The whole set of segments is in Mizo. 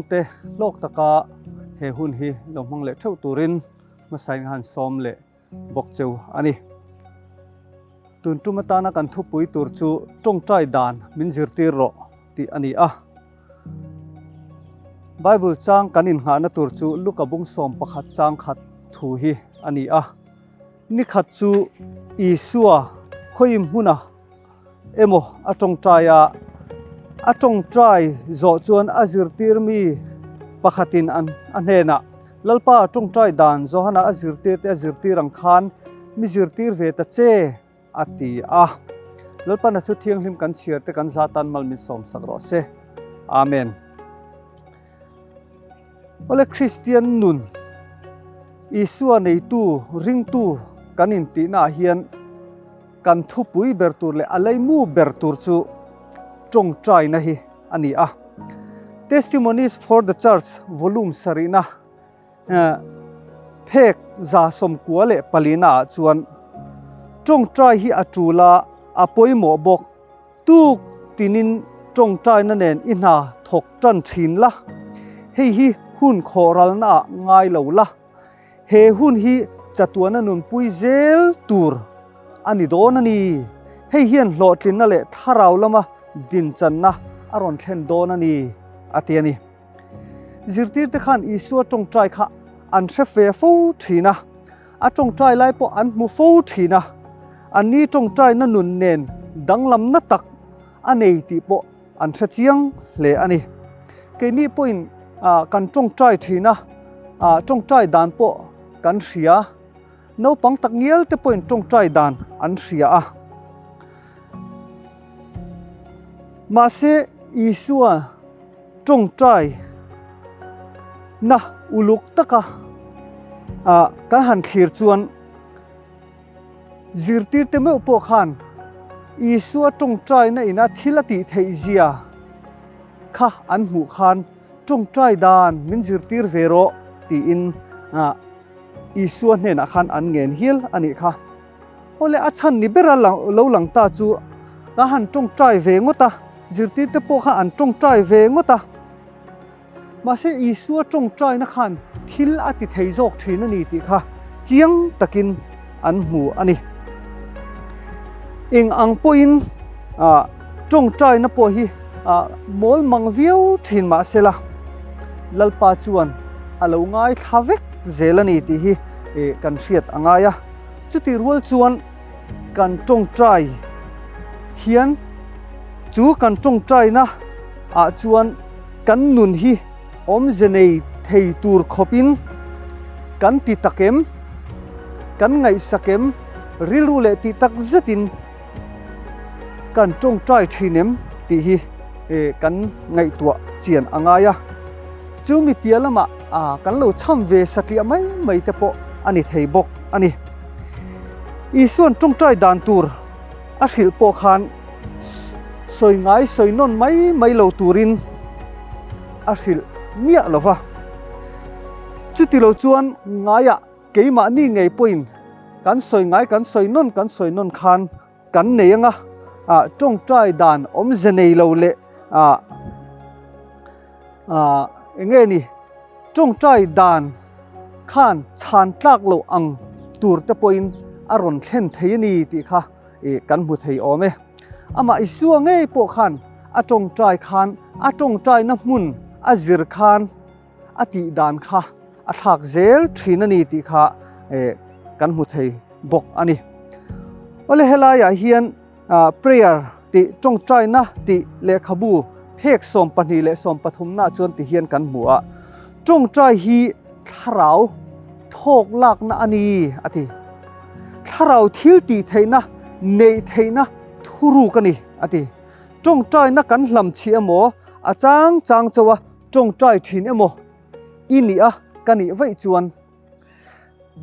zawng te hlawk taka he hun hi lo hmang leh theuh turin hmasain han sawm leh bawk cheu a ni. Tun tum atana kan thupui tur chu tawngtai dan min zirtir rawh tih a ni a. Bible chang kan inngahna tur chu Luka bung 11 chang khat thu hi a ni a. Ni khat chu Isua khawim hmuna emaw a tawngtai a, a tawngtai zawh chuan a zirtir mi pakhatin an a hnenah, Lalpa tawngtai dan Johana a zirtir te a zirtir ang khan mi zirtir ve ta che, a ti a. Lalpan a thu thianghlim kan chhiar te kan za tan mal min sawmsak rawh se. Amen. Awle Kristian nun Isua neitu ringtu kan intihnaah hian kan thupui ber tur leh a leimu ber tur chu tawngtaina hi a ni a. Testimonies for the Church volume sarihna phek 94 ah chuan tawngtai hi a tul a, a pawimawh bawk. Tuk tinin tawngtaina nen i hna thawk tan thin la, hei hi hun khawhralna ah ngai lo la, he hun hi chatuana nunpui zel tur a ni dawn a ni. Hei hian hlawhtlinna leh thlarau lama dinchanna a rawn thlen dawn a ni, a ti a ni. Zirtirte khan Isua tawngtai kha an hre fe fo thin a, a tawngtai lai pawh an hmu fo thin a, anni tawngtaina nun nen danglamna tak a nei tih pawh an hre chiang hle a ni. Keini pawhin kan tawngtai thin a, tawngtai dan pawh kan hria, naupang tak ngial te pawhin tawngtai dan an hria a. Mahse Isua tawngtai na uluk taka kan han thlir chuan zirtirte meuh pawh khan Isua tawngtaina ina thil a tih theih zia kha an hmuh khan tawngtai dan min zirtir ve rawh tiin Isua hnenah khan an ngen hial a nih kha. Awle a chhan ni bera lo lang ta chu ka han tawngtai ve ngawt a, zirtirte pawh kha an tawngtai ve ngawt a. Mahse Isua tawngtaina khan thil a ti thei zawk thin a ni tih kha chiang takin an hmu a ni. Eng ang pawhin tawngtaina pawh hi mawl mang viau thin mahsela Lalpa chuan a lo ngaithla vek zel a ni tih hi kan hriat a ngai a. Chutih rual chuan kan tawngtai hian chu kan tawngtaina ah chuan kan nun hi awmze nei thei tur khawpin kan ti tak em, kan ngaihsak em, rilru leh tih tak zetin kan tawngtai thin em tih hi kan ngaihtuah chian a ngai a. Chu mi piah lamah kan lo cham ve satliah mai mai te pawh a ni thei bawk a ni. Isuan tawngtai dan tur a hrilh pawh khan sawi ngai sawi nawn mai mai lo turin a hrilh miah lo va. Chuti lo chuan ngaiah keimahni ngei pawhin kan sawi ngai kan sawi nawn kan sawi nawn khan Kan nei anga tawngtai dan awmze nei lo leh eng nge ni tawngtai dan khan chhan tlak loh ang tur te pawhin a rawn thlen thei a ni tih kha kan hmu thei awm e. Amah Isua ngei pawh khan a tawngtai khan a tawngtaina hmun a zir khan a tih dan kha a thlak zel thin a ni tih kha kan hmu thei bawk a ni. Awle helaiah hian prayer tih tawngtaina tih lehkhabu phek 12 leh 13 nah chuan ti hian kan hmu a, tawngtai hi thlarau thawk lakna a ni a ti. Thlarau thil tih theihna neih theihna thuruk a ni a ti. Tawngtaina kan hlam chhi emaw a chang chang chauh a Tawngtai thin emaw i nih a ka nih vaih chuan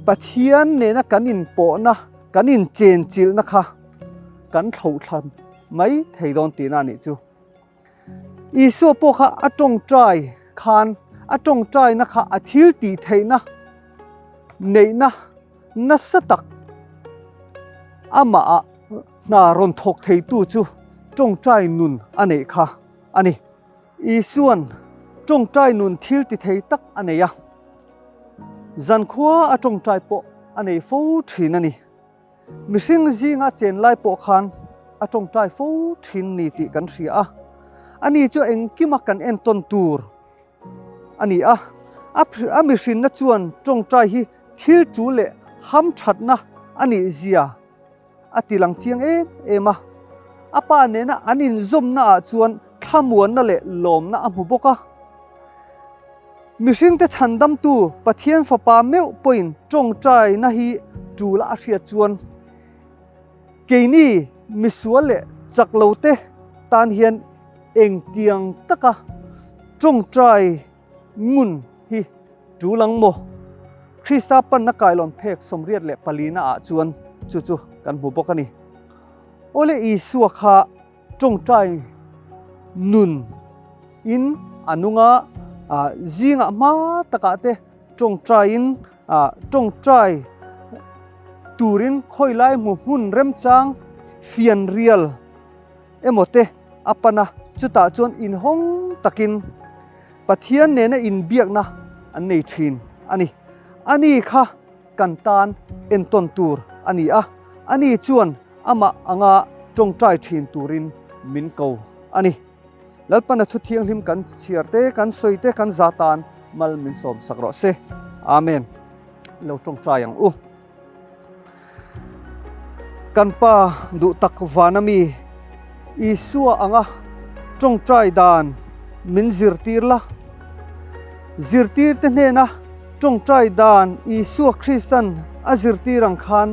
Pathian nena kan inpawhna, kan inchenchilhna kha kan thlohthla mai thei dawn tihna a nih chu. Isua pawh kha a tawngtai khan a tawngtaina kha a thil tih theihna neihna nasa tak amah ah hna rawn thawk theitu chu tawngtai nun a neih kha a ni. Isuan Tawngtai nun thil ti thei tak a nei a, zankhua a tawngtai pawh a nei fo thin a ni. Mihring zinga chen lai pawh khan a tawngtai fo thin ni tih kan hria a, ani chu engkima kan entawn tur a ni a. A mihrinna chuan tawngtai hi thil tul leh hamthatna a nih zia a ti lang chiang em em a. A pa nena an inzawmna ah chuan thlamuanna leh lawmna a hmu bawk a. Mihringte chhandamtu Pathian Fapa meuh pawhin tawngtaina hi tul a hriat chuan keini misual leh chak lote tan hian engtiang taka tawngtai ngun hi tul ang maw? Krista panna kailawn phek 84 na ah chuan chu chu kan hmu bawk a ni. Awle Isua kha tawngtai nun in a nung a, zingah hma takah te tawngtaiin tawngtai turin khawilai hmu hmun remchang fianrial emaw te a pan a, chutah chuan inhawng takin Pathian nena inbiakna an nei thin a ni. Ani kha kan tan entawn tur a ni a, ani chuan amah anga tawngtai thin turin min ko a ni. Lalpana thu thianghlim kan chhiar te, kan sawi te, kan za tan mal min sawm sak rawh se. Amen. Lo tawngtai ang u. Kan Pa duh tak vana mi, Isua anga tawngtai dan min zirtir la. Zirtirte hnena tawngtai dan Isua Kristan a zirtir ang khan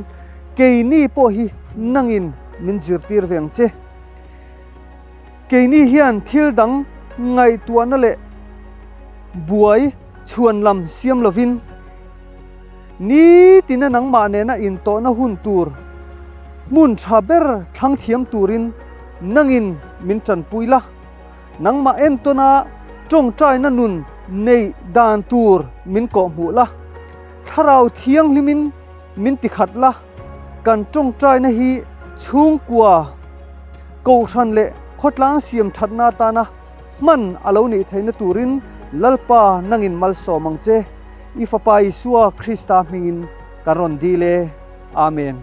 keini pawh hi nangin min zirtir ve ang che. Keini hian thil dang ngaihtuahna leh buai chhuan lam siam lovin, Nitina nangmah nena intawhna hun tur hmun tha ber thlang thiam turin nangin min tanpui la. Nangmah entawna tawngtaina nun neih dan tur min kawhhmuh la. Thlarau thianghlimin min tikhat la. Kan tawngtaina hi chhungkua, kohhran leh khawtlang siam thatna atana hman a lo nih theihna turin Lalpa nangin malsawm ang che. I Fapa Isua Krista hmingin kan rawn dil e. Amen.